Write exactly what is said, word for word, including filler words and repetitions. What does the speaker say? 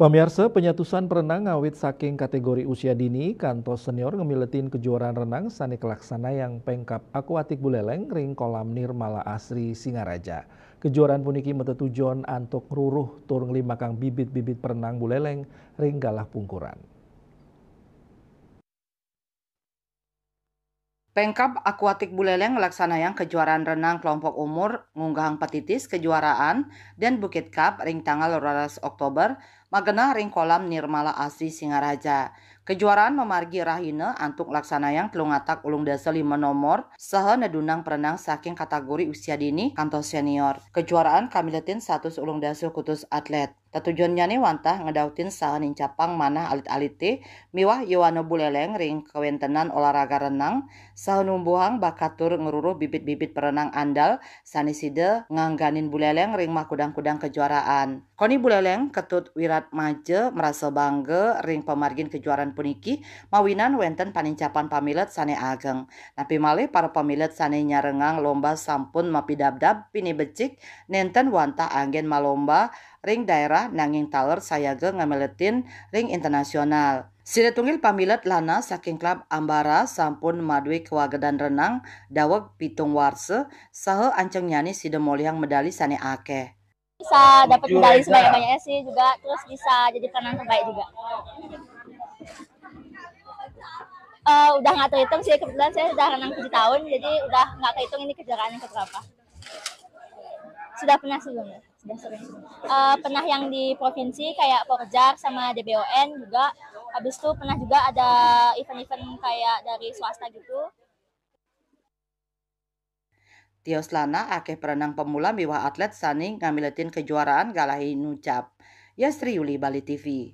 Pamiarsa, penyatusan perenang ngawit saking kategori usia dini kantos senior ngamiletin kejuaraan renang sane kalaksanayang Pengkab Akuatik Buleleng ring Kolam Nirmala Asri Singaraja. Kejuaraan puniki matetujon antuk ngruruh tur nglimbakang bibit-bibit perenang buleleng ring galah pungkuran. Pengkab Akuatik Buleleng nglaksanayang kejuaraan renang kelompok umur ngunggahang petitis kejuaraan Den Bukit Cup ring tanggal roras Oktober magenah ring Kolam Nirmala Asri Singaraja. Kejuaraan mamargi rahina antuk nglaksanayang telung atak ulung dasa lima nomor saha nedunang perenang saking kategori usia dini kantos senior. Kejuaraan kamiletin satus ulung dasa kutus atlet. Tetujonnyane wantah ngedautin saha nincapang manah alit-alite miwah yowana buleleng ring kawentenan olahraga renang, saha numbuhang bakat tur ngruruh bibit-bibit perenang andal sane sida ngangganin buleleng ring makudang-kudang kejuaraan. Koni Buleleng Ketut Wiratmaja marasa bangga ring pamargin kejuaraan puniki, mawinan wenten panincapan pamilet sane ageng. Napi malih para pamilet sane nyarengang lomba sampun mapidabdab pinih becik, nenten wantah anggen malomba ring daerah nanging taler sayaga ngamiletin ring internasional. Sida tunggil pamilet Lana saking klub Ambara sampun madue kawagedan renang daweg pitung warsa, saha ancengnyane sida molihang medali sane akeh. Bisa dapat medali sebanyak-banyaknya sih, juga terus bisa jadi perenang terbaik juga. Eh, udah nggak terhitung sih, kebetulan saya sudah renang tujuh tahun, jadi udah nggak kehitung ini kejuaraan yang keberapa. Sudah pernah sebelumnya, sudah sering. Eh, pernah yang di provinsi kayak Porjar sama D B O N juga. Habis itu pernah juga ada event-event kayak dari swasta gitu. Tios Lana, akeh perenang pemula miwah atlet sane ngamiletin kejuaraan galahe nucap. Yasri Yuli, Bali T V.